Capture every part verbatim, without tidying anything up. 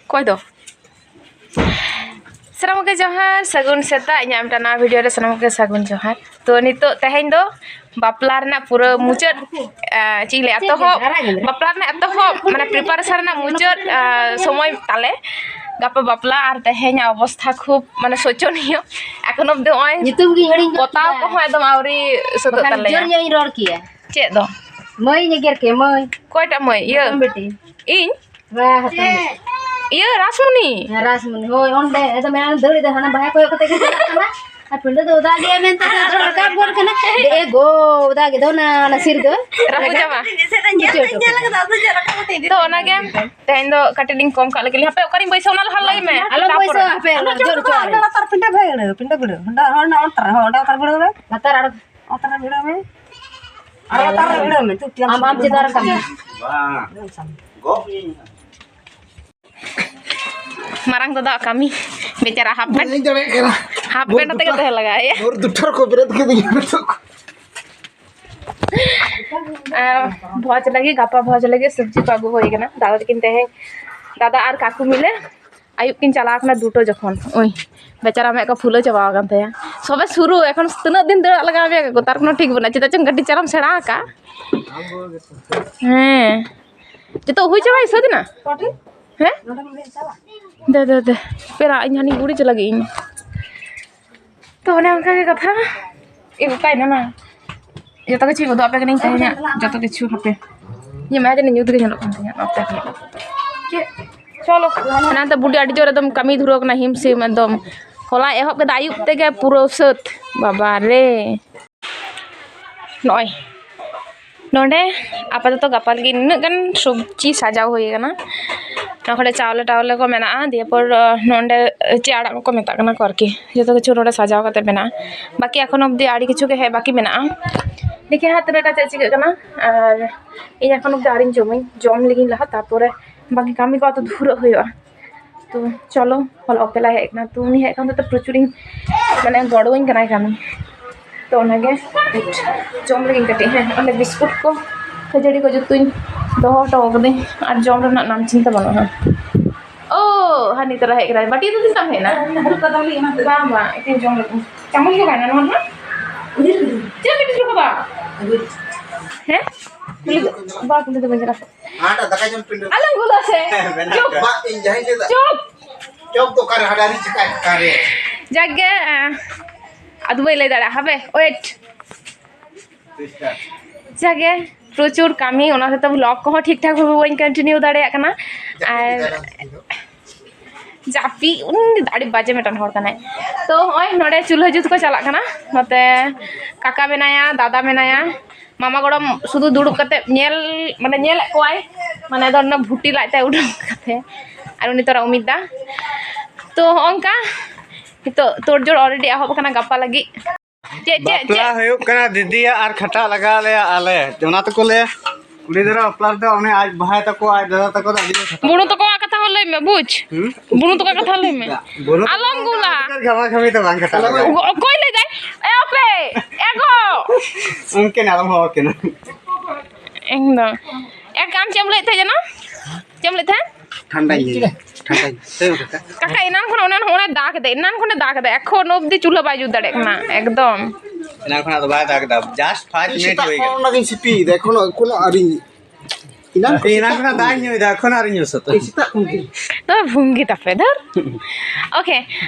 ᱚᱠᱚᱭ ᱫᱚ? ᱥᱟᱱᱟᱢ ᱠᱚᱜᱮ ᱡᱚᱦᱟᱨ, ᱥᱟᱹᱜᱩᱱ ᱥᱮᱛᱟᱜ᱾ ᱤᱧᱟᱹᱜ ᱢᱤᱫᱴᱟᱝ ᱱᱟᱣᱟ video ᱨᱮ ᱥᱟᱱᱟᱢ ᱠᱚᱜᱮ ᱥᱟᱹᱜᱩᱱ ᱡᱚᱦᱟᱨ᱾ ᱛᱚ, ᱱᱤᱛᱚᱜ ᱛᱮᱦᱮᱧ ᱫᱚ ᱵᱟᱯᱞᱟ ᱨᱮᱱᱟᱜ ᱯᱩᱨᱟᱹ ᱢᱩᱪᱟᱹᱫ, ᱟᱸ, ᱪᱮᱫ ᱤᱧ ᱞᱟᱹᱭᱟ, ᱮᱛᱚᱦᱚᱵ, ᱵᱟᱯᱞᱟ ᱨᱮᱱᱟᱜ ᱮᱛᱚᱦᱚᱵ, ᱢᱟᱱᱮ, preparation ᱨᱮᱱᱟᱜ ᱢᱩᱪᱟᱹᱫ, ᱟᱸ, ᱥᱚᱢᱚᱭ ᱛᱟᱞᱮ᱾ ᱜᱟᱯᱟ ᱵᱟᱯᱞᱟ, ᱟᱨ ᱛᱮᱦᱮᱧᱟᱜ ᱚᱵᱚᱥᱛᱷᱟ ᱠᱷᱩᱵ, ᱢᱟᱱᱮ, ᱥᱳᱪᱚᱱᱤᱭᱚ᱾ ᱮᱠᱷᱚᱱ ᱚᱵᱫᱤ ᱱᱚᱜᱼᱚᱭ ᱧᱩᱛᱩᱢ ᱜᱤᱧ ᱦᱤᱲᱤᱧ ᱜᱚᱫ ᱯᱚᱛᱟᱣ ᱠᱮᱫᱟ᱾ ᱠᱚᱦᱚᱸ ᱮᱠᱫᱚᱢ ᱟᱹᱣᱨᱤ ᱥᱟᱹᱛᱟᱹᱜ ᱵᱟᱠᱷᱟᱱ ᱛᱟᱞᱮᱭᱟ᱾ ᱡᱳᱨ ᱧᱚᱜ ᱤᱧ ᱨᱚᱲ ᱠᱮᱭᱟ᱾ ᱪᱮᱫ ᱫᱚ? ᱢᱟᱹᱭ ᱮᱜᱮᱨ ᱠᱮ, ᱢᱟᱹᱭ᱾ ᱚᱠᱚᱭᱴᱟᱜ ᱢᱟᱹᱭ? ᱤᱭᱟᱹ? ᱦᱚᱯᱚᱱ ᱵᱤᱴᱤ᱾ ᱤᱧ? ᱵᱟ, ᱦᱚᱯᱚᱱ ᱵᱤᱴᱤ᱾ ᱤᱭᱟᱹ, ᱨᱟᱥᱢᱩᱱᱤ᱾ ᱦᱮᱸ, ᱨᱟᱥᱢᱩᱱᱤ᱾ ᱦᱳᱭ, ᱚᱸᱰᱮ᱾ ᱟᱫᱚ ᱢᱮᱱᱟ, ᱫᱟᱹᱲ ᱮᱫᱟ, ᱦᱟᱱᱟ ᱵᱟᱦᱟ ᱠᱚᱭᱚᱜ ᱠᱟᱛᱮ ᱜᱮ ᱪᱟᱞᱟᱜ ᱠᱟᱱᱟ᱾ ᱟᱨ ᱯᱤᱸᱰᱟᱹ ᱫᱚ ᱚᱫᱟ ᱜᱮᱭᱟ ᱢᱮᱱᱛᱮ ᱫᱚ ᱨᱟᱠᱟᱵ ᱜᱚᱫ ᱠᱟᱱᱟ᱾ ᱮ ᱜᱳ, ᱚᱫᱟ ᱜᱮ ᱫᱚ ᱚᱱᱟ, ᱚᱱᱟ ᱥᱤᱨ ᱫᱚ᱾ ᱨᱟᱹᱯᱩᱫ ᱪᱟᱵᱟ᱾ ᱢᱩᱪᱟᱹᱫ ᱦᱚᱴᱚ ᱠᱟᱜ᱾ ᱛᱚ, ᱚᱱᱟᱜᱮ ᱛᱮᱦᱮᱧ ᱫᱚ ᱠᱟᱹᱴᱤᱡ ᱞᱤᱧ ᱠᱚᱢ ᱠᱟᱜ ᱞᱮᱜᱮ᱾ ᱦᱟᱯᱮ, ᱚᱠᱟᱨᱤᱧ ᱵᱟᱹᱭᱥᱟᱹᱣᱟ, ᱚᱱᱟ ᱞᱟᱦᱟ ᱞᱟᱹᱭ ᱢᱮ᱾ ᱟᱞᱚᱢ ᱛᱟᱨᱯᱚᱨᱮ᱾ ᱵᱟᱹᱭᱥᱟᱹᱣᱟ, ᱦᱟᱯᱮ, ᱚᱱᱟ ᱡᱳᱨ ᱦᱚᱪᱚ ᱟᱞᱮ᱾ ᱞᱟᱛᱟᱨ ᱯᱤᱸᱰᱟᱹ ᱵᱷᱤᱲᱟᱹᱣ, ᱯᱤᱸᱰᱟᱹ ᱵᱷᱤᱲᱟᱹᱣ᱾ ᱦᱚᱸᱰᱟ, ᱦᱚᱸᱰᱟ, ᱚᱱᱛᱮ ᱨᱮ, ᱦᱚᱸ, ᱚᱸᱰᱮ ᱞᱟᱛᱟᱨ ᱵᱷᱤᱲᱟᱹᱣ ᱢᱮ᱾ ᱞᱟᱛᱟᱨ ᱟᱲᱜᱚ᱾ ᱚᱛ ᱨᱮ ᱵᱷᱤᱲᱟᱹᱣ ᱢᱮ, ᱪᱩᱯ, ᱪᱟᱯ᱾ ᱟᱢ, ᱟᱢ ᱪᱮᱛᱟᱱ ᱨᱮ ᱠᱟᱹᱢᱤ᱾ ᱵᱟᱝ᱾ ᱜᱚᱜ ᱤᱧ᱾ ᱢᱟᱨᱟᱝ ᱫᱟᱫᱟᱣᱟᱜ ᱠᱟᱹᱢᱤ, ᱵᱮᱪᱟᱨᱟ half pant᱾ ᱵᱟᱹᱧ ᱫᱟᱲᱮᱭᱟᱜ ᱠᱟᱱᱟ᱾ Half pant ᱟᱛᱮ ᱜᱮ ᱛᱟᱦᱮᱸ ᱞᱟᱜᱟᱜᱼᱟ, ᱮᱭᱟ᱾ ᱵᱷᱳᱨ ᱫᱩᱴᱟ ᱨᱮᱠᱚ ᱵᱮᱨᱮᱫ ᱠᱤᱫᱤᱧᱟ ᱱᱤᱛᱚᱜ᱾ ᱟᱨ ᱵᱷᱚᱡᱽ ᱞᱟᱹᱜᱤᱫ, ᱜᱟᱯᱟ ᱵᱷᱚᱡᱽ ᱞᱟᱹᱜᱤᱫ ᱥᱚᱵᱽᱡᱤ ᱠᱚ ᱟᱹᱜᱩ ᱦᱩᱭ ᱠᱟᱱᱟ᱾ ᱫᱟᱫᱟ ᱛᱟᱹᱠᱤᱱ ᱛᱮᱦᱮᱧ, ᱫᱟᱫᱟ ᱟᱨ ᱠᱟᱠᱩ ᱢᱤᱞᱮ ᱟᱹᱭᱩᱵ ᱠᱤᱱ ᱪᱟᱞᱟᱣ ᱠᱟᱱᱟ ᱫᱩᱴᱳ ᱡᱚᱠᱷᱚᱱ᱾ ᱳᱭ ᱵᱮᱪᱟᱨᱟ ᱢᱮᱫ ᱠᱚ ᱯᱷᱩᱞᱟᱹᱣ ᱪᱟᱵᱟ ᱟᱠᱟᱱ ᱛᱟᱭᱟ᱾ ᱥᱚᱵᱮ ᱥᱩᱨᱩ, ᱮᱠᱷᱚᱱ ᱛᱤᱱᱟᱹᱜ ᱫᱤᱱ ᱫᱟᱹᱲᱟᱜ ᱞᱟᱜᱟᱣ ᱢᱮᱭᱟ ᱠᱟᱠᱩ? ᱛᱟᱨ ᱠᱳᱱᱳ ᱴᱷᱤᱠ ᱵᱟᱹᱱᱩᱜᱼᱟ᱾ ᱪᱮᱫᱟᱜ ᱪᱚᱝ ᱜᱟᱹᱰᱤ ᱪᱟᱞᱟᱣ ᱮᱢ ᱥᱮᱬᱟ ᱟᱠᱟᱫᱼᱟ᱾ ᱦᱮᱸ, ᱡᱚᱛᱚ ᱦᱩᱭ ᱪᱟᱵᱟ ᱥᱟᱹᱛ ᱮᱱᱟ? ᱦᱮᱸ? ᱫᱮ, ᱫᱮ, ᱫᱮ, ᱯᱮᱲᱟ, ᱤᱧ ᱦᱟᱹᱱᱤᱧ ᱜᱩᱲᱤ ᱪᱟᱞᱟᱜ ᱜᱮ ᱤᱧ᱾ ᱛᱚ, ᱚᱱᱮ ᱚᱱᱠᱟ ᱜᱮ ᱠᱟᱛᱷᱟ᱾ ᱮ, ᱚᱠᱟᱭᱮᱱᱟ ᱱᱟ? ᱡᱚᱛᱚ ᱠᱤᱪᱷᱩ ᱩᱫᱩᱜ ᱟᱯᱮ ᱠᱟᱹᱱᱟᱹᱧ ᱛᱮᱦᱮᱧᱟᱜ, ᱡᱚᱛᱚ ᱠᱤᱪᱷᱩ ᱦᱟᱯᱮ᱾ ᱤᱧᱟᱹᱜ ᱢᱮᱫ ᱡᱟᱹᱱᱤᱡ ᱧᱩᱛ ᱜᱮ ᱧᱮᱞᱚᱜ ᱠᱟᱱ ᱛᱤᱧᱟᱹ, ᱱᱚᱛᱮ ᱠᱷᱚᱱᱟᱜ᱾ ᱪᱮᱫ? ᱪᱚᱞᱚ, ᱦᱟᱱᱮ ᱦᱟᱱᱛᱮ ᱵᱩᱰᱤ ᱟᱹᱰᱤ ᱡᱳᱨ ᱮᱠᱫᱚᱢ ᱠᱟᱹᱢᱤ ᱫᱷᱩᱨᱟᱹᱣ ᱠᱟᱱᱟ, ᱦᱤᱢ ᱥᱤᱢ ᱮᱠᱫᱚᱢ᱾ ᱦᱚᱞᱟᱭ ᱮᱦᱚᱵ ᱠᱮᱫᱟ ᱟᱹᱭᱩᱵ ᱛᱮᱜᱮ ᱯᱩᱨᱟᱹ ᱥᱟᱹᱛ᱾ ᱵᱟᱵᱟ ᱨᱮ᱾ ᱱᱚᱜᱼᱚᱭ ᱱᱚᱰᱮ ᱟᱯᱟᱛᱚᱛᱚ ᱜᱟᱯᱟ ᱞᱟᱹᱜᱤᱫ ᱱᱤᱱᱟᱹᱜ ᱜᱟᱱ ᱥᱚᱵᱽᱡᱤ ᱥᱟᱡᱟᱣ ᱦᱩᱭ ᱟᱠᱟᱱᱟ᱾ ᱱᱚᱣᱟ ᱠᱚᱨᱮ ᱪᱟᱣᱞᱮ ᱴᱟᱣᱞᱮ ᱠᱚ ᱢᱮᱱᱟᱜᱼᱟ, ᱫᱤᱭᱮᱯᱚᱨ, ᱟᱸ, ᱱᱚᱰᱮ ᱪᱮᱫ ᱟᱲᱟᱜ ᱠᱚᱠᱚ ᱢᱮᱛᱟᱜ ᱠᱟᱱᱟ ᱠᱚ ᱟᱨᱠᱤ, ᱡᱚᱛᱚ ᱠᱤᱪᱷᱩ ᱱᱚᱰᱮ ᱥᱟᱡᱟᱣ ᱠᱟᱛᱮ ᱢᱮᱱᱟᱜᱼᱟ᱾ ᱵᱟᱹᱠᱤ ᱮᱠᱷᱚᱱ ᱚᱵᱫᱤ ᱟᱹᱰᱤ ᱠᱤᱪᱷᱩ ᱜᱮ ᱦᱮᱡ ᱵᱟᱹᱠᱤ ᱢᱮᱱᱟᱜᱼᱟ᱾ ᱫᱮᱠᱷᱤ ᱦᱟᱸᱜ ᱛᱤᱱᱟᱹᱜ ᱴᱟ ᱪᱮᱫ ᱪᱤᱠᱟᱹᱜ ᱠᱟᱱᱟ᱾ ᱟᱨ ᱤᱧ ᱮᱠᱷᱚᱱ ᱚᱵᱫᱤ ᱟᱹᱣᱨᱤᱧ ᱡᱚᱢᱟᱹᱧ, ᱡᱚᱢ ᱞᱮᱜᱤᱧ ᱞᱟᱦᱟ, ᱛᱟᱨᱯᱚᱨᱮ ᱵᱟᱹᱠᱤ ᱠᱟᱹᱢᱤ ᱠᱚ ᱟᱛᱚ ᱫᱷᱩᱨᱟᱹᱜ ᱦᱩᱭᱩᱜᱼᱟ᱾ ᱛᱚ ᱪᱚᱞᱚ, ᱦᱚᱞᱟ ᱚᱯᱮᱞᱟᱭ ᱦᱮᱡ ᱠᱟᱱᱟ, ᱛᱚ ᱩᱱᱤ ᱦᱮᱡ ᱠᱟᱱ ᱛᱮ ᱯᱨᱚᱪᱩᱨᱤᱧ, ᱢᱟᱱᱮ, ᱜᱚᱲᱚᱣᱟᱹᱧ ᱠᱟᱱᱟᱭ ᱠᱟᱹᱢᱤ᱾ ᱛᱚ ᱚᱱᱟᱜᱮ ᱡᱚᱢ ᱞᱟᱹᱜᱤᱫ ᱠᱟᱹᱴᱤᱡ, ᱦᱮᱸ, ᱚᱸᱰᱮ ᱵᱤᱥᱠᱩᱴ ᱠᱚ, ᱠᱷᱟᱹᱡᱟᱹᱲᱤ ᱠᱚ ᱡᱚᱛᱚᱧ ᱫᱚᱦᱚ ᱦᱚᱴᱚ ᱠᱟᱹᱫᱟᱹᱧ, ᱟᱨ ᱡᱚᱢ ᱨᱮᱱᱟᱜ ᱱᱟᱢᱪᱤᱱᱛᱟᱹ ᱵᱟᱹᱱᱩᱜᱼᱟ᱾ ᱳ, ᱦᱟᱹᱱᱤ ᱛᱚᱨᱟ ᱦᱮᱡ ᱠᱟᱱᱟᱭ᱾ ᱵᱟᱹᱴᱤ ᱫᱚ ᱛᱤᱥ ᱛᱟᱢ ᱦᱮᱡ ᱮᱱᱟ? ᱵᱟᱝ, ᱵᱟᱝ, ᱤᱧ ᱡᱚᱢ ᱞᱮᱫ ᱛᱤᱧ᱾ ᱪᱟᱢᱚᱪ ᱫᱚ ᱵᱟᱭ ᱱᱟ ᱱᱚᱣᱟ ᱨᱮᱱᱟᱜ? ᱪᱮᱫ ᱯᱮ ᱴᱤᱥᱩ ᱠᱟᱫᱟ? ᱦᱮᱸ? ᱠᱩᱞᱤ ᱫᱚ, ᱵᱟ, ᱠᱩᱞᱤ ᱫᱚ ᱵᱟᱹᱧ ᱪᱟᱞᱟᱜᱼᱟ᱾ ᱦᱟᱴ ᱫᱟᱠᱟ ᱡᱚᱢ ᱯᱤᱸᱰᱟᱹ᱾ ᱟᱞᱚᱢ ᱜᱩᱞᱟ ᱥᱮ᱾ ᱦᱮᱸ, ᱢᱮᱱᱟᱜ ᱪᱩᱯ᱾ ᱵᱟ, ᱤᱧ ᱡᱟᱦᱟᱸᱧ ᱞᱟᱹᱭ ᱫᱟ᱾ ᱪᱩᱯ᱾ ᱪᱚᱯ ᱫᱚ ᱚᱠᱟᱨᱮ? ᱦᱟᱰᱟᱨᱤ ᱪᱤᱠᱟ ᱚᱠᱟᱨᱮ? ᱡᱟᱠ ᱜᱮ, ᱟᱫᱚ ᱵᱟᱹᱧ ᱞᱟᱹᱭ ᱫᱟᱲᱮᱭᱟᱜᱼᱟ, ᱦᱟᱯᱮ, wait᱾ ᱡᱟᱠ ᱜᱮ, ᱯᱨᱚᱪᱩᱨ ᱠᱟᱹᱢᱤ, ᱚᱱᱟ ᱦᱚᱛᱮᱡ ᱛᱮ vlog ᱠᱚᱦᱚᱸ ᱴᱷᱤᱠ ᱴᱷᱟᱠ ᱵᱷᱟᱵᱮ ᱵᱟᱹᱧ continue ᱫᱟᱲᱮᱭᱟᱜ ᱠᱟᱱᱟ᱾ ᱟᱨ ᱡᱟᱹᱯᱤᱫ, ᱩᱱᱤ ᱟᱹᱰᱤ ᱵᱟᱡᱮ ᱢᱤᱫᱴᱟᱝ ᱦᱚᱲ ᱠᱟᱱᱟᱭ᱾ ᱛᱚ, ᱦᱚᱸᱜᱼᱚᱭ ᱱᱚᱰᱮ ᱪᱩᱞᱦᱟᱹ ᱡᱩᱛ ᱠᱚ ᱪᱟᱞᱟᱜ ᱠᱟᱱᱟ᱾ ᱱᱚᱛᱮ ᱠᱟᱠᱟ ᱢᱮᱱᱟᱭᱟ, ᱫᱟᱫᱟ ᱢᱮᱱᱟᱭᱟ, ᱢᱟᱢᱟ ᱜᱚᱲᱚᱢ ᱥᱩᱫᱷᱩ ᱫᱩᱲᱩᱵ ᱠᱟᱛᱮ ᱧᱮᱞ, ᱢᱟᱱᱮ ᱧᱮᱞᱮᱫ ᱠᱚᱣᱟᱭ, ᱢᱟᱱᱮ ᱫᱚ ᱚᱱᱟ ᱵᱷᱩᱴᱤ ᱞᱟᱡ ᱛᱮ ᱩᱰᱩᱠ ᱠᱟᱛᱮ, ᱟᱨ ᱩᱱᱤ ᱛᱚᱨᱟ ᱩᱢᱤᱫ ᱫᱟ᱾ ᱛᱚ, ᱦᱚᱸᱜᱼᱚᱝᱠᱟ ᱱᱤᱛᱚᱜ ᱛᱳᱲᱡᱳᱲ already ᱮᱦᱚᱵ ᱟᱠᱟᱱᱟ ᱜᱟᱯᱟ ᱞᱟᱹᱜᱤᱫ᱾ ᱪᱮᱫ, ᱪᱮᱫ, ᱵᱟᱯᱞᱟ ᱪᱮᱫ? ᱦᱩᱭᱩᱜ ᱠᱟᱱᱟ ᱫᱤᱫᱤᱭᱟᱜ ᱟᱨ ᱠᱷᱟᱴᱟᱜ ᱞᱟᱜᱟᱣ ᱞᱮᱭᱟ ᱟᱞᱮ᱾ ᱚᱱᱟ ᱛᱮᱠᱚ ᱞᱟᱹᱭᱟ ᱠᱩᱲᱤ ᱜᱤᱫᱽᱨᱟᱹ ᱵᱟᱯᱞᱟ ᱨᱮᱫᱚ ᱩᱱᱤ ᱟᱡ ᱵᱷᱟᱭ ᱛᱟᱠᱚ, ᱟᱡ ᱫᱟᱫᱟ ᱛᱟᱠᱚ ᱫᱚ ᱟᱹᱰᱤ ᱠᱚ ᱠᱷᱟᱴᱟᱜ ᱵᱩᱱᱩ ᱞᱟᱜᱟᱣ᱾ ᱛᱟᱠᱚᱣᱟᱜ ᱠᱟᱛᱷᱟ ᱦᱚᱸ ᱞᱟᱹᱭ ᱢᱮ, ᱵᱩᱡᱽ᱾ ᱦᱩᱸ? ᱵᱩᱱᱩ ᱛᱟᱠᱚᱣᱟᱜ ᱠᱟᱛᱷᱟ ᱞᱟᱹᱭ ᱢᱮ᱾ ᱵᱩᱱᱩ ᱛᱟᱠᱚ ᱟᱞᱚᱢ ᱫᱚ ᱜᱩᱞᱟ᱾ ᱟᱹᱰᱤ ᱜᱷᱟᱢᱟ ᱜᱷᱟᱢᱤ ᱫᱚ ᱵᱟᱝ ᱠᱷᱟᱴᱟᱜ ᱞᱟᱜᱟᱣ᱾ ᱚ-, ᱚᱠᱚᱭ ᱞᱟᱹᱭ ᱫᱟᱭ? ᱮ, ᱟᱯᱮ! ᱮ ᱜᱚ! ᱩᱱᱠᱤᱱ ᱟᱞᱚᱢ ᱦᱚᱦᱚ ᱠᱤᱱᱟ᱾ ᱮᱠᱫᱚᱢ᱾ ᱮ, ᱟᱢ ᱪᱮᱫ ᱮᱢ ᱞᱟᱹᱭᱮᱫ ᱛᱟᱦᱮᱸ ᱡᱮᱱᱚ? ᱪᱮᱫ ᱮᱢ ᱞᱟᱹᱭᱮᱫ ᱛᱟᱦᱮᱸᱫ? ᱴᱷᱟᱱᱰᱟᱧ ᱧᱩᱭᱟ, ᱴᱷᱟᱱᱰᱟᱧ᱾ ᱞᱟᱹᱭ ᱢᱮ ᱠᱟᱠᱟ᱾ ᱠᱟᱠᱟ ᱮᱱᱟᱱ ᱠᱷᱚᱱ ᱚᱱᱮ, ᱚᱱᱮ ᱫᱟᱜ ᱮᱫᱟᱭ, ᱮᱱᱟᱱ ᱠᱷᱚᱱᱮ ᱫᱟᱜ ᱮᱫᱟᱭ, ᱮᱠᱷᱚᱱ ᱚᱵᱫᱤ ᱪᱩᱞᱦᱟᱹ ᱵᱟᱭ ᱡᱩᱛ ᱫᱟᱲᱮᱭᱟᱜ ᱠᱟᱱᱟ, ᱮᱠᱫᱚᱢ᱾ ᱮᱱᱟᱱ ᱠᱷᱚᱱᱟᱜ ᱫᱚ ᱵᱟᱭ ᱫᱟᱜ ᱮᱫᱟ, just ᱯᱟᱸᱪ ᱢᱤᱱᱤᱴ ᱥᱮᱛᱟᱜ ᱦᱩᱭ ᱠᱷᱚᱱ ᱠᱟᱱᱟ᱾ ᱚᱱᱟᱜᱤᱧ ᱥᱤᱯᱤᱭᱮᱫᱟ, ᱮᱠᱷᱚᱱᱳ ᱠᱳᱱᱳ ᱟᱹᱣᱨᱤᱧ, ᱮᱱᱟᱱ ᱠᱷᱚᱱ ᱮᱱᱟᱱ ᱥᱮᱛᱟᱜ ᱠᱷᱚᱱᱟᱜ ᱫᱟᱜ ᱠᱷᱚᱱ ᱧᱩᱭᱮᱫᱟ, ᱮᱠᱷᱚᱱ ᱟᱹᱣᱨᱤᱧ ᱧᱩ ᱥᱟᱹᱛᱟ᱾ ᱤᱧ ᱥᱮᱛᱟᱜ ᱠᱷᱚᱱ ᱜᱮ᱾ ᱛᱚ ᱵᱷᱩᱝᱜᱤ ᱛᱟᱯᱮ ᱫᱷᱟᱹᱨ᱾ ᱳᱠᱮ,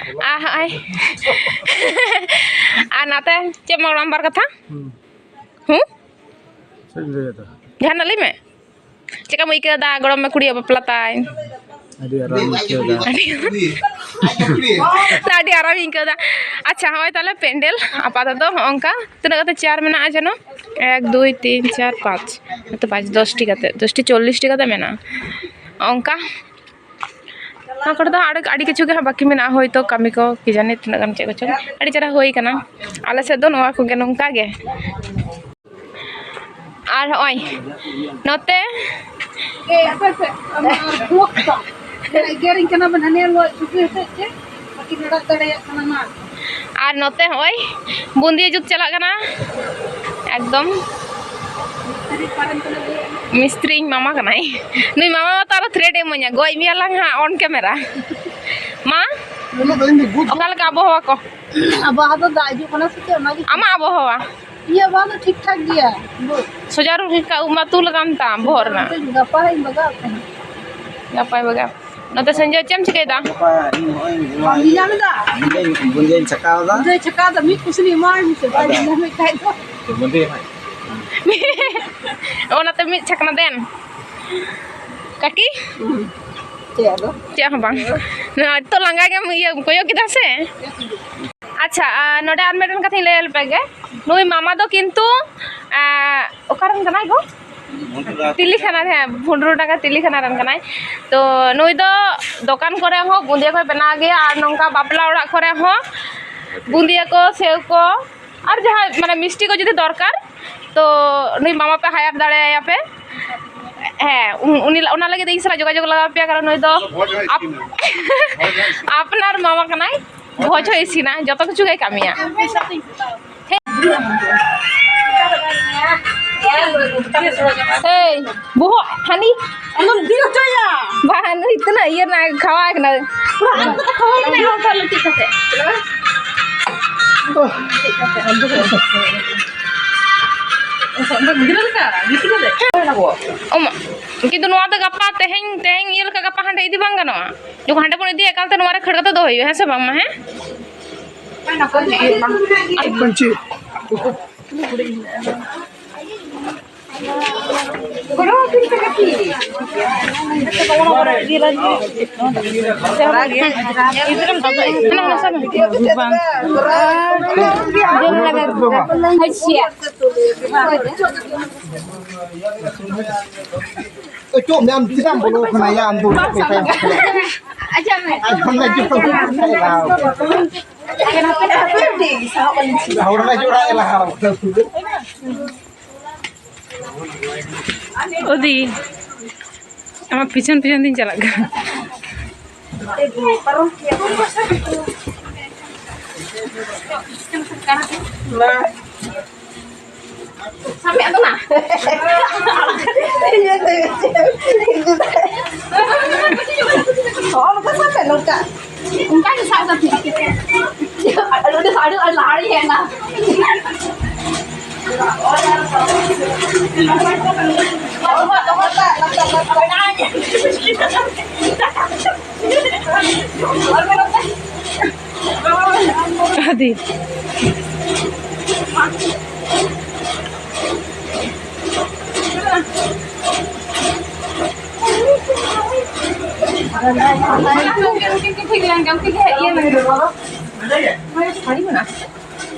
ᱟᱨ ᱦᱚᱸᱜᱼᱚᱭ, ᱟᱨ ᱱᱟᱛᱮ ᱪᱮᱫ ᱢᱟ ᱜᱚᱲᱚᱢ ᱵᱟᱨ ᱠᱟᱛᱷᱟ? ᱦᱩᱸ᱾ ᱦᱩᱸ? ᱪᱮᱫ ᱤᱧ ᱞᱟᱹᱭᱟ ᱫᱟ? ᱡᱟᱦᱟᱱᱟᱜ ᱞᱟᱹᱭ ᱢᱮ᱾ ᱪᱮᱠᱟᱢ ᱟᱹᱭᱠᱟᱹᱣ ᱫᱟ ᱜᱚᱲᱚᱢ ᱢᱮ ᱠᱩᱲᱤᱭᱟᱜ ᱵᱟᱯᱞᱟ ᱛᱟᱭ? ᱟᱹᱰᱤ ᱟᱨᱟᱢ ᱟᱹᱭᱠᱟᱹᱣ ᱫᱟ᱾ ᱟᱹᱰᱤ ᱟᱹᱰᱤ ᱟᱨᱟᱢ ᱤᱧ ᱟᱹᱭᱠᱟᱹᱣ ᱫᱟ᱾ ᱟᱪᱪᱷᱟ, ᱦᱚᱸᱜᱼᱚᱭ ᱛᱟᱦᱞᱮ ᱯᱮᱱᱰᱮᱞ ᱟᱯᱟᱛᱚᱛᱚ ᱦᱚᱸᱜᱼᱚᱝᱠᱟ᱾ ᱛᱤᱱᱟᱹᱜ ᱠᱟᱛᱮ ᱪᱮᱭᱟᱨ ᱢᱮᱱᱟᱜᱼᱟ ᱡᱮᱱᱚ? ᱮᱠ, ᱫᱩᱭ, ᱛᱤᱱ, ᱪᱟᱨ, ᱯᱟᱸᱪ᱾ ᱱᱚᱛᱮ ᱯᱟᱸᱪ, ᱫᱚᱥᱴᱤ ᱠᱟᱛᱮ, ᱫᱚᱥᱴᱤ, ᱪᱚᱞᱞᱤᱥᱴᱤ ᱠᱟᱛᱮ ᱢᱮᱱᱟᱜᱼᱟ᱾ ᱚᱱᱠᱟ ᱱᱚᱣᱟ ᱠᱚᱨᱮ ᱫᱚ ᱟᱹᱰᱤ, ᱟᱹᱰᱤ ᱠᱤᱪᱷᱩ ᱜᱮ ᱦᱟᱸᱜ ᱵᱟᱹᱠᱤ ᱢᱮᱱᱟᱜᱼᱟ, ᱦᱳᱭᱛᱳ ᱠᱟᱹᱢᱤ ᱠᱚ, ᱠᱤ ᱡᱟᱹᱱᱤ ᱛᱤᱱᱟᱹᱜ ᱜᱟᱱ ᱪᱮᱫ ᱠᱚᱪᱚᱝ᱾ ᱟᱹᱰᱤ ᱪᱮᱦᱨᱟ ᱦᱩᱭ ᱠᱟᱱᱟ᱾ ᱟᱞᱮ ᱥᱮᱫ ᱫᱚ ᱱᱚᱣᱟ ᱠᱚᱜᱮ, ᱱᱚᱝᱠᱟ ᱜᱮ᱾ ᱟᱨ ᱦᱚᱸᱜᱼᱚᱭ ᱱᱚᱛᱮ ᱮ, ᱟᱯᱮ ᱥᱮᱫ, ᱟᱢ ᱟᱨ ᱵᱷᱩᱣᱟᱹᱜ ᱛᱟᱢ᱾ ᱮᱜᱮᱨᱤᱧ ᱠᱟᱱᱟ ᱵᱮᱱ, ᱦᱟᱱᱮ ᱱᱚᱣᱟ ᱪᱷᱩᱴᱤ ᱦᱚᱛᱮᱡ ᱛᱮ ᱵᱟᱹᱠᱤᱱ ᱟᱲᱟᱜ ᱫᱟᱲᱮᱭᱟᱜ ᱠᱟᱱᱟ ᱢᱟ᱾ ᱟᱨ ᱱᱚᱛᱮ ᱦᱚᱸᱜᱼᱚᱭ ᱵᱩᱸᱫᱤᱭᱟᱹ ᱡᱩᱛ ᱪᱟᱞᱟᱜ ᱠᱟᱱᱟ ᱮᱠᱫᱚᱢ᱾ ᱢᱤᱥᱛᱨᱤ ᱤᱧ ᱢᱟᱢᱟ ᱠᱟᱱᱟᱭ᱾ ᱱᱩᱭ ᱢᱟᱢᱟ ᱢᱟᱛᱚ ᱟᱨᱚ ᱛᱷᱨᱮᱴ ᱮ ᱤᱢᱟᱹᱧᱟ, ᱜᱚᱡ ᱢᱮᱭᱟ ᱞᱟᱝ ᱦᱟᱸᱜ on camera᱾ ᱢᱟ, ᱩᱱᱟᱹᱜ ᱫᱚ ᱤᱧ ᱫᱚ ᱵᱩᱡᱽ ᱚᱠᱟ ᱞᱮᱠᱟ ᱟᱵᱚᱦᱟᱣᱟ ᱠᱚ? ᱟᱵᱚᱦᱟᱣᱟ ᱫᱚ ᱫᱟᱜ ᱦᱤᱡᱩᱜ ᱠᱟᱱᱟ ᱥᱮ ᱪᱮᱫ, ᱚᱱᱟᱜᱮ᱾ ᱟᱢᱟᱜ ᱟᱵᱚᱦᱟᱣᱟ? ᱤᱧᱟᱹᱜ ᱟᱵᱚᱦᱟᱣᱟ ᱫᱚ ᱴᱷᱤᱠ ᱴᱷᱟᱠ ᱜᱮᱭᱟ᱾ ᱥᱚᱡᱟ ᱨᱩ ᱞᱮᱠᱟ ᱩᱵ ᱢᱟ ᱛᱩᱞ ᱟᱠᱟᱱ ᱛᱟᱢ ᱵᱚᱦᱚᱜ ᱨᱮᱱᱟᱜ᱾ ᱜᱟᱯᱟ ᱦᱟᱸᱜ ᱤᱧ ᱵᱟᱜᱟᱣ ᱛᱟᱦᱮᱸᱫ᱾ ᱜᱟᱯᱟᱭ ᱵᱟᱜᱟᱣ᱾ ᱱᱚᱛᱮ ᱥᱚᱧᱡᱚᱭ, ᱪᱮᱫ ᱮᱢ ᱪᱤᱠᱟᱹᱭᱮᱫᱟ? ᱜᱟᱯᱟ ᱤᱧ ᱱᱚᱜᱼᱚᱭ ᱱᱚᱣᱟ ᱵᱟᱢ ᱧᱮᱧᱟᱢ ᱮᱫᱟ? ᱵᱩᱸᱫᱟᱹᱧ ᱵᱩᱸᱫᱟᱹᱧ ᱪᱷᱟᱠᱟᱣ ᱮᱫᱟ᱾ ᱵᱩᱸᱫᱟᱹᱭ ᱪᱷᱟᱠᱟᱣ ᱫᱚ ᱢᱤᱫ ᱠᱩᱥᱱᱤ ᱮᱢᱟᱣᱟᱹᱧ ᱢᱮᱥᱮ, ᱵᱟᱭ ᱧᱮᱧᱟᱢᱮᱫ ᱠᱷᱟᱡ ᱫᱚ᱾ ᱵᱩᱸᱫᱟᱹᱭ ᱦᱟᱸᱜ᱾ ᱚᱱᱟᱛᱮ ᱢᱤᱫ ᱪᱷᱟᱠᱱᱟ ᱫᱮᱱ᱾ ᱠᱟᱹᱠᱤ? ᱪᱮᱫ ᱟᱫᱚ? ᱪᱮᱫ ᱦᱚᱸ ᱵᱟᱝ᱾ ᱱᱤᱛᱚᱜ ᱞᱟᱸᱜᱟ ᱜᱮᱢ ᱤᱭᱟᱹ ᱠᱚᱭᱚᱜ ᱠᱮᱫᱟ ᱥᱮ? ᱟᱪᱪᱷᱟ, ᱟᱨ ᱱᱚᱰᱮ ᱟᱨ ᱢᱤᱫᱴᱮᱱ ᱠᱟᱛᱷᱟᱧ ᱞᱟᱹᱭ ᱟᱯᱮ ᱜᱮ᱾ ᱱᱩᱭ ᱢᱟᱢᱟ ᱫᱚ ᱠᱤᱱᱛᱩ, ᱟᱸ, ᱚᱠᱟᱨᱮᱱ ᱠᱟᱱᱟᱭ ᱜᱚ? ᱛᱤᱞᱤ ᱠᱷᱟᱱᱟ ᱨᱮ, ᱦᱮᱸ, ᱵᱷᱩᱸᱰᱨᱩ ᱰᱟᱸᱜᱟ ᱛᱤᱞᱤ ᱠᱷᱟᱱᱟ ᱨᱮᱱ ᱠᱟᱱᱟᱭ᱾ ᱛᱚ ᱱᱩᱭ ᱫᱚ ᱫᱚᱠᱟᱱ ᱠᱚᱨᱮ ᱦᱚᱸ ᱵᱩᱸᱫᱤᱭᱟᱹ ᱠᱚᱭ ᱵᱮᱱᱟᱣ ᱜᱮᱭᱟ, ᱟᱨ ᱱᱚᱝᱠᱟ ᱵᱟᱯᱞᱟ ᱚᱲᱟᱜ ᱠᱚᱨᱮ ᱦᱚᱸ ᱵᱩᱸᱫᱤᱭᱟᱹ ᱠᱚ, ᱥᱮᱣ ᱠᱚ, ᱟᱨ ᱡᱟᱦᱟᱸ ᱢᱟᱱᱮ ᱢᱤᱥᱴᱤ ᱠᱚ ᱡᱩᱫᱤ ᱫᱚᱨᱠᱟᱨ, ᱛᱚ ᱱᱩᱭ ᱢᱟᱢᱟ ᱯᱮ ᱦᱟᱭᱟᱨ ᱫᱟᱲᱮᱭᱟᱭᱟ ᱯᱮ᱾ ᱦᱮᱸ, ᱩᱱ- ᱩᱱᱤ ᱚᱱᱟ ᱞᱟᱹᱜᱤᱫ ᱤᱧ ᱥᱟᱞᱟᱜ ᱡᱳᱜᱟᱡᱳᱜᱽ ᱞᱟᱜᱟᱣ ᱯᱮᱭᱟ, ᱠᱟᱨᱚᱱ ᱱᱩᱭ ᱫᱚ ᱟᱯ- ᱟᱯᱱᱟᱨ ᱢᱟᱢᱟ ᱠᱟᱱᱟᱭ, ᱵᱷᱚᱡᱽ ᱦᱚᱸ ᱤᱥᱤᱱᱟ, ᱡᱚᱛᱚ ᱠᱤᱪᱷᱩ ᱜᱮᱭ ᱠᱟᱹᱢᱤᱭᱟ᱾ ᱮᱭ, ᱵᱚᱦᱚᱜ ᱦᱟᱹᱱᱤ᱾ ᱟᱞᱚᱢ ᱫᱤ ᱦᱚᱪᱚᱭᱟ᱾ ᱵᱟᱝ, ᱱᱩᱭ ᱛᱤᱱᱟᱹᱜ ᱤᱭᱟᱹ ᱨᱮᱱᱟᱜ ᱠᱷᱟᱣᱟ ᱠᱟᱱᱟ᱾ ᱯᱩᱨᱟᱹ ᱟᱢ ᱠᱚᱫᱚ ᱠᱷᱟᱣᱟ ᱠᱟᱱᱟ, ᱤᱧ ᱦᱚᱸ ᱚᱱᱠᱟ ᱞᱩᱴᱤᱡ ᱠᱟᱛᱮ᱾ ᱜᱤᱫᱽᱨᱟᱹ ᱞᱮᱠᱟ, ᱜᱤᱛᱤᱡ ᱠᱟᱛᱮ᱾ ᱚ ᱢᱟ, ᱠᱤᱱᱛᱩ ᱱᱚᱣᱟ ᱫᱚ ᱜᱟᱯᱟ, ᱛᱮᱦᱮᱧ, ᱛᱮᱦᱮᱧ ᱤᱭᱟᱹ ᱞᱮᱠᱟ ᱜᱟᱯᱟ ᱦᱟᱸᱰᱮ ᱤᱫᱤ ᱵᱟᱝ ᱜᱟᱱᱚᱜᱼᱟ᱾ ᱡᱚᱠᱷᱚᱱ ᱦᱟᱸᱰᱮ ᱵᱚᱱ ᱤᱫᱤᱭᱟ, ᱮᱠᱟᱞᱛᱮ ᱱᱚᱣᱟ ᱨᱮ ᱠᱷᱟᱹᱲ ᱠᱟᱛᱮ ᱫᱚᱦᱚᱭ ᱦᱩᱭᱩᱜᱼᱟ, ᱦᱮᱸ ᱥᱮ ᱵᱟᱝ ᱢᱟ? ᱦᱮᱸ? ᱯᱟᱹᱧᱪᱤ᱾ ᱚᱪᱚᱜ ᱢᱮ, ᱟᱢ ᱪᱮᱫᱟᱜ ᱮᱢ ᱵᱚᱞᱚ ᱠᱟᱱᱟ ᱭᱟ? ᱟᱢ ᱫᱚ ᱟᱡ ᱦᱚᱸ ᱞᱟᱡ ᱡᱚ ᱞᱟᱦᱟ᱾ ᱦᱚᱲ ᱞᱟᱡ ᱡᱚᱲᱟ ᱞᱟᱦᱟ᱾ ᱳᱫᱤ, ᱟᱢᱟᱜ ᱯᱤᱪᱷᱚᱱ ᱯᱤᱪᱷᱚᱱ ᱛᱤᱧ ᱪᱟᱞᱟᱜ ᱠᱟᱱᱟ᱾ ᱥᱟᱵ ᱢᱮ ᱟᱫᱚ ᱱᱟ᱾ ᱤᱭᱟᱹ ᱛᱮ ᱪᱮᱫ ᱮᱢ ᱤᱫᱤ ᱫᱟᱲᱮᱭᱟᱜᱼᱟ? ᱱᱚᱜᱼᱚ ᱱᱚᱝᱠᱟ ᱥᱟᱵ ᱢᱮ, ᱱᱚᱝᱠᱟ᱾ ᱚᱱᱠᱟ ᱜᱮ ᱥᱟᱵ ᱠᱟᱛᱮ᱾ ᱟᱹᱰᱤ, ᱟᱹᱰᱤ, ᱟᱹᱰᱤ ᱞᱟᱦᱟ ᱨᱮᱧ ᱦᱮᱡ ᱮᱱᱟ᱾ ᱟᱹᱰᱤ᱾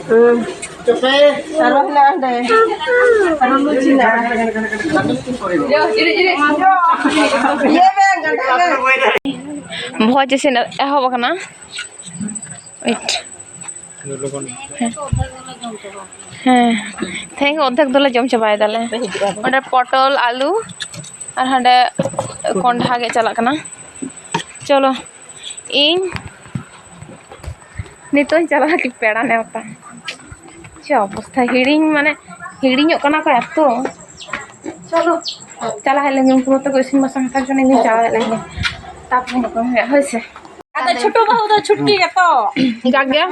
ᱦᱩᱸ᱾ ᱟᱨᱚ ᱦᱮᱱᱟᱜᱼᱟ ᱚᱸᱰᱮ᱾ ᱟᱨᱚ ᱞᱩᱪᱤ ᱦᱮᱱᱟᱜᱼᱟ᱾ ᱤᱭᱟᱹ ᱵᱮᱱ, ᱜᱟᱰᱟ ᱵᱮᱱ᱾ ᱵᱷᱚᱡᱽ ᱤᱥᱤᱱ ᱮᱦᱚᱵ ᱟᱠᱟᱱᱟ᱾ Wait. ᱦᱮᱸ᱾ ᱦᱮᱸ, ᱛᱮᱦᱮᱧ ᱚᱨᱫᱷᱮᱠ ᱫᱚᱞᱮ ᱡᱚᱢ ᱪᱟᱵᱟᱭ ᱫᱟᱞᱮ᱾ ᱚᱸᱰᱮ ᱯᱚᱴᱚᱞ, ᱟᱹᱞᱩ ᱟᱨ ᱦᱟᱸᱰᱮ ᱠᱚᱸᱰᱷᱟ ᱜᱮ ᱪᱟᱞᱟᱜ ᱠᱟᱱᱟ᱾ ᱪᱚᱞᱚ, ᱤᱧ ᱱᱤᱛᱚᱜ ᱤᱧ ᱪᱟᱞᱟᱜᱼᱟ ᱠᱤ ᱯᱮᱲᱟ ᱱᱮᱣᱛᱟ᱾ ᱪᱮᱫ ᱚᱵᱚᱥᱛᱷᱟ, ᱦᱤᱲᱤᱧ ᱢᱟᱱᱮ ᱦᱤᱲᱤᱧᱚᱜ ᱠᱟᱱᱟ ᱠᱚ ᱮᱛᱚ᱾ ᱪᱚᱞᱚ, ᱪᱟᱞᱟᱜ ᱦᱮᱡ ᱞᱮᱱ ᱜᱮ, ᱩᱱᱠᱩ ᱢᱟᱛᱚ ᱠᱚ ᱤᱥᱤᱱ ᱵᱟᱥᱟᱝ ᱦᱟᱛᱟᱲ ᱡᱚᱱ, ᱤᱧ ᱪᱟᱞᱟᱜ ᱦᱮᱡ ᱞᱮᱱ ᱜᱮ, ᱛᱟᱨᱯᱚᱨᱮ ᱧᱟᱯᱟᱢ ᱦᱩᱭᱩᱜᱼᱟ, ᱦᱳᱭ ᱥᱮ? ᱟᱫᱚ ᱪᱷᱳᱴᱳ ᱵᱟᱹᱦᱩ ᱫᱚ ᱪᱷᱩᱴᱠᱤ ᱜᱮᱛᱚ᱾ ᱡᱟᱠ ᱜᱮ,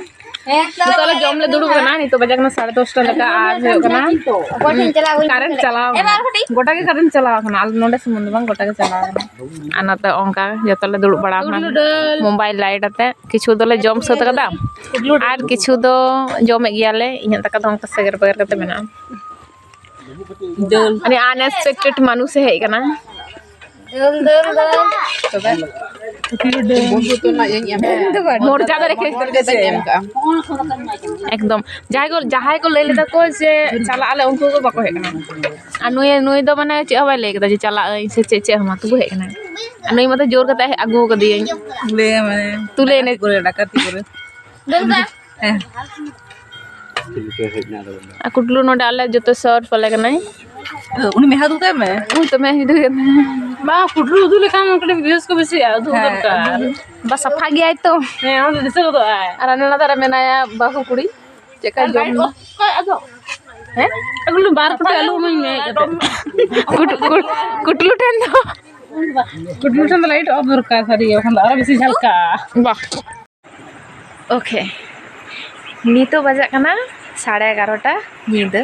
ᱱᱤᱛᱚᱜ ᱞᱮ ᱡᱚᱢ ᱞᱮ ᱫᱩᱲᱩᱵ ᱠᱟᱱᱟ᱾ ᱱᱤᱛᱚᱜ ᱵᱟᱡᱟᱜ ᱠᱟᱱᱟ ᱥᱟᱲᱮ ᱫᱚᱥᱴᱟ ᱞᱮᱠᱟ, ᱟᱨ ᱦᱩᱭᱩᱜ ᱠᱟᱱᱟ ᱚᱠᱚᱭ ᱴᱷᱮᱱ ᱪᱟᱞᱟᱣ ᱦᱩᱭ ᱠᱟᱨᱮᱱᱴ ᱪᱟᱞᱟᱣ ᱮ ᱠᱟᱱᱟ᱾ ᱵᱟᱨ ᱠᱟᱹᱴᱤᱡ᱾ ᱜᱚᱴᱟ ᱜᱮ ᱠᱟᱨᱮᱱᱴ ᱪᱟᱞᱟᱣ ᱠᱟᱱᱟ, ᱟᱞᱮ ᱱᱚᱰᱮ ᱥᱩᱢᱩᱝ ᱫᱚ ᱵᱟᱝ, ᱜᱚᱴᱟ ᱜᱮ ᱪᱟᱞᱟᱣ ᱠᱟᱱᱟ᱾ ᱟᱨ ᱱᱚᱛᱮ ᱚᱱᱠᱟ ᱡᱚᱛᱚ ᱞᱮ ᱫᱩᱲᱩᱵ ᱵᱟᱲᱟ ᱟᱠᱟᱱᱟ ᱢᱳᱵᱟᱭᱤᱞ ᱞᱟᱭᱤᱴ ᱟᱛᱮ᱾ ᱠᱤᱪᱷᱩ ᱫᱚᱞᱮ ᱡᱚᱢ ᱥᱟᱹᱛ ᱠᱟᱫᱟ, ᱟᱨ ᱠᱤᱪᱷᱩ ᱫᱚ ᱡᱚᱢᱮᱫ ᱜᱮᱭᱟᱞᱮ᱾ ᱤᱧᱟᱹᱜ ᱫᱟᱠᱟ ᱫᱚ ᱚᱱᱠᱟ ᱥᱮᱜᱮᱨ ᱵᱮᱜᱮᱨ ᱠᱟᱛᱮ ᱢᱮᱱᱟᱜᱼᱟ᱾ ᱫᱟᱹᱞ᱾ ᱟᱹᱰᱤ unexpected ᱢᱟᱱᱩᱥ ᱮ ᱦᱮᱡ ᱠᱟᱱᱟ᱾ ᱫᱟᱹᱞ, ᱫᱟᱹᱞ, ᱫᱟᱹᱞ᱾ ᱛᱚᱵᱮ? ᱢᱚᱨᱡᱟᱫᱟ ᱨᱮᱠᱷᱮ ᱮᱢ ᱠᱟᱜᱼᱟ᱾ ᱮᱠᱫᱚᱢ᱾ ᱡᱟᱦᱟᱸᱭ ᱠᱚ, ᱡᱟᱦᱟᱸᱭ ᱠᱚ ᱞᱟᱹᱭ ᱞᱮᱫᱟ ᱠᱚ ᱡᱮ ᱪᱟᱞᱟᱜ ᱟᱞᱮ, ᱩᱱᱠᱩ ᱠᱚ ᱵᱟᱠᱚ ᱦᱮᱡ ᱠᱟᱱᱟ᱾ ᱟᱨ ᱱᱩᱭ, ᱱᱩᱭ ᱫᱚ ᱢᱟᱱᱮ ᱪᱮᱫ ᱦᱚᱸ ᱵᱟᱭ ᱞᱟᱹᱭ ᱠᱮᱫᱟ ᱡᱮ ᱪᱟᱞᱟᱜ ᱟᱹᱧ ᱥᱮ ᱪᱮᱫ, ᱪᱮᱫ ᱦᱚᱸ ᱵᱟᱝ, ᱛᱚᱵᱩ ᱦᱮᱡ ᱠᱟᱱᱟᱭ᱾ ᱟᱨ ᱱᱩᱭ ᱢᱟᱛᱚ ᱡᱳᱨ ᱠᱟᱛᱮ ᱟᱹᱜᱩ ᱠᱟᱫᱮᱭᱟᱹᱧ᱾ ᱞᱟᱹᱭ ᱢᱟᱱᱮ ᱛᱩᱞᱟᱹᱭ ᱮᱱᱮᱡ᱾ ᱰᱟᱠᱟᱛᱤ ᱠᱚᱨᱮ, ᱰᱟᱠᱟᱛᱤ ᱠᱚᱨᱮ᱾ ᱫᱟᱹᱞ ᱫᱟ᱾ ᱦᱮᱸ᱾ ᱟᱨ ᱠᱩᱴᱞᱩ ᱱᱚᱰᱮ ᱟᱞᱮ ᱡᱚᱛᱚ ᱥᱚᱨ ᱯᱟᱞᱮ ᱠᱟᱱᱟᱭ᱾ ᱩᱱᱤ ᱢᱮᱫᱦᱟ ᱩᱫᱩᱜ ᱛᱟᱭ ᱢᱮ᱾ ᱩᱱᱤ ᱛᱚ ᱢᱮᱫᱦᱟ ᱩᱫᱩᱜ ᱠᱟᱱᱟᱭ᱾ ᱵᱟ, ᱠᱩᱴᱞᱩ ᱩᱫᱩᱜ ᱞᱮᱠᱷᱟᱱ ᱠᱟᱹᱴᱤᱡ views ᱠᱚ ᱵᱮᱥᱤᱜᱼᱟ, ᱩᱫᱩᱜ ᱦᱮᱸ, ᱫᱚᱨᱠᱟᱨ᱾ ᱩᱫᱩᱜ᱾ ᱵᱟ, ᱥᱟᱯᱷᱟ ᱜᱮᱭᱟᱭ ᱛᱚ᱾ ᱦᱮᱸ, ᱚᱱᱟ ᱫᱚ ᱫᱤᱥᱟᱹ ᱜᱚᱫᱚᱜᱼᱟᱭ᱾ ᱟᱨ ᱟᱞᱮ ᱱᱚᱰᱮ ᱨᱮ ᱢᱮᱱᱟᱭᱟ ᱵᱟᱹᱦᱩ ᱠᱩᱲᱤ, ᱪᱮᱫ ᱠᱟᱭ ᱟᱨ ᱡᱚᱢ light ᱫᱟ᱾ Off ᱠᱟᱭ ᱟᱫᱚ᱾ ᱦᱮᱸ? ᱟᱹᱜᱩ ᱞᱮ ᱵᱟᱨ ᱠᱩᱴᱤ ᱟᱹᱞᱩ ᱤᱢᱟᱹᱧ ᱢᱮ ᱦᱮᱡ ᱠᱟᱛᱮ᱾ ᱠᱩᱴ- ᱠᱩᱴ- ᱠᱩᱴᱞᱩ ᱴᱷᱮᱱ ᱫᱚ᱾ ᱠᱩᱴᱞᱩ ᱴᱷᱮᱱ ᱫᱚ ᱞᱟᱭᱤᱴ ᱚᱯᱷ ᱫᱚᱨᱠᱟᱨ ᱥᱟᱹᱨᱤ ᱜᱮ, ᱵᱟᱠᱷᱟᱱ ᱫᱚ ᱟᱨᱚ ᱵᱮᱥᱤ ᱡᱷᱟᱞᱠᱟᱜᱼᱟ᱾ ᱵᱟᱦ᱾ ᱳᱠᱮ, ᱱᱤᱛᱚᱜ ᱵᱟᱡᱟᱜ ᱠᱟᱱᱟ ᱥᱟᱲᱮ ᱮᱜᱟᱨᱚᱴᱟ ᱧᱤᱫᱟᱹ᱾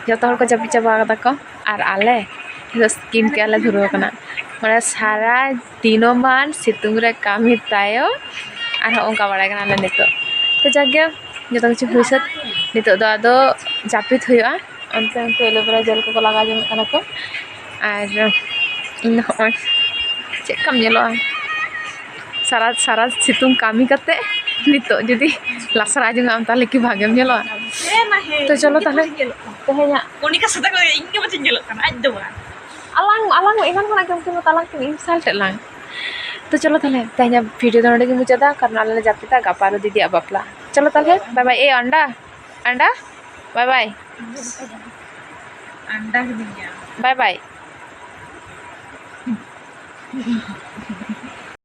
ᱡᱚᱛᱚ ᱦᱚᱲ ᱠᱚ ᱡᱟᱹᱯᱤᱫ ᱪᱟᱵᱟ ᱠᱟᱫᱟ ᱠᱚ, ᱟᱨ ᱟᱞᱮ ᱱᱤᱛᱚᱜ ᱥᱠᱤᱱ ᱠᱮᱭᱟᱨ ᱞᱮ ᱫᱷᱩᱨᱟᱹᱣ ᱠᱟᱱᱟ᱾ ᱢᱟᱱᱮ ᱥᱟᱨᱟ ᱫᱤᱱᱚᱢᱟᱱ ᱥᱤᱛᱩᱝ ᱨᱮ ᱠᱟᱹᱢᱤ ᱛᱟᱭᱚᱢ ᱟᱨ ᱦᱚᱸ ᱚᱱᱠᱟ ᱵᱟᱲᱟᱭ ᱠᱟᱱᱟᱞᱮ ᱱᱤᱛᱚᱜ᱾ ᱛᱚ ᱡᱟᱠ ᱜᱮ, ᱡᱚᱛᱚ ᱠᱤᱪᱷᱩ ᱦᱩᱭ ᱥᱟᱹᱛ, ᱱᱤᱛᱚᱜ ᱫᱚ ᱟᱫᱚ ᱡᱟᱹᱯᱤᱫ ᱦᱩᱭᱩᱜᱼᱟ᱾ ᱚᱱᱛᱮ ᱩᱱᱠᱩ ᱮᱞᱳᱵᱮᱨᱟ ᱡᱮᱞ ᱠᱚᱠᱚ ᱞᱟᱜᱟᱣ ᱡᱚᱝᱚᱜ ᱠᱟᱱᱟ ᱠᱚ᱾ ᱟᱨ ᱤᱧ ᱫᱚ ᱦᱚᱸᱜᱼᱚᱭ ᱪᱮᱫ ᱞᱮᱠᱟᱢ ᱧᱮᱞᱚᱜᱼᱟ, ᱥᱟᱨᱟ ᱥᱟᱨᱟ ᱥᱤᱛᱩᱝ ᱠᱟᱹᱢᱤ ᱠᱟᱛᱮ ᱱᱤᱛᱚᱜ ᱡᱩᱫᱤ ᱞᱟᱥᱨᱟ ᱡᱚᱝᱟᱜ ᱟᱢ, ᱛᱟᱦᱚᱞᱮ ᱠᱤ ᱵᱷᱟᱜᱮᱢ ᱧᱮᱞᱚᱜᱼᱟ? ᱦᱮᱸ ᱢᱟ ᱦᱮᱸ, ᱛᱚ ᱪᱚᱞᱚ ᱤᱧ ᱫᱚ ᱛᱟᱦᱚᱞᱮ᱾ ᱵᱟᱹᱧ ᱧᱮᱞᱚᱜ ᱠᱟᱱᱟ᱾ ᱛᱮᱦᱮᱧᱟᱜ ᱢᱚᱱᱤᱠᱟ ᱥᱟᱫᱟ ᱠᱚ ᱤᱧ ᱜᱮ ᱵᱟᱹᱧ ᱧᱮᱞᱚᱜ ᱠᱟᱱᱟ, ᱟᱡ ᱫᱚ ᱵᱟᱝ᱾ ᱟᱞᱟᱝ, ᱟᱞᱟᱝ ᱮᱱᱟᱱ ᱠᱷᱚᱱᱟᱜ ᱜᱮ ᱩᱱᱠᱤᱱ ᱫᱚ ᱛᱟᱞᱟᱝ ᱠᱤᱱ insult ᱮᱫ ᱞᱟᱝ᱾ ᱛᱚ ᱪᱚᱞᱚ ᱛᱟᱦᱚᱞᱮ, ᱛᱮᱦᱮᱧᱟᱜ ᱵᱷᱤᱰᱤᱭᱳ ᱫᱚ ᱱᱚᱸᱰᱮ ᱜᱮ ᱢᱩᱪᱟᱹᱫᱟ, ᱠᱟᱨᱚᱱ ᱟᱞᱮ ᱞᱮ ᱡᱟᱹᱯᱤᱫᱟ, ᱜᱟᱯᱟ ᱟᱨᱚ ᱫᱤᱫᱤᱭᱟᱜ ᱵᱟᱯᱞᱟ᱾ ᱪᱚᱞᱚ ᱛᱟᱦᱚᱞᱮ, ᱵᱟᱭ ᱵᱟᱭ᱾ ᱮ ᱟᱱᱰᱟ, ᱟᱱᱰᱟ, ᱵᱟᱭ ᱵᱟᱭ᱾ ᱟᱱᱰᱟ ᱠᱤᱫᱤᱧᱟ᱾ ᱵᱟᱭ ᱵᱟᱭ᱾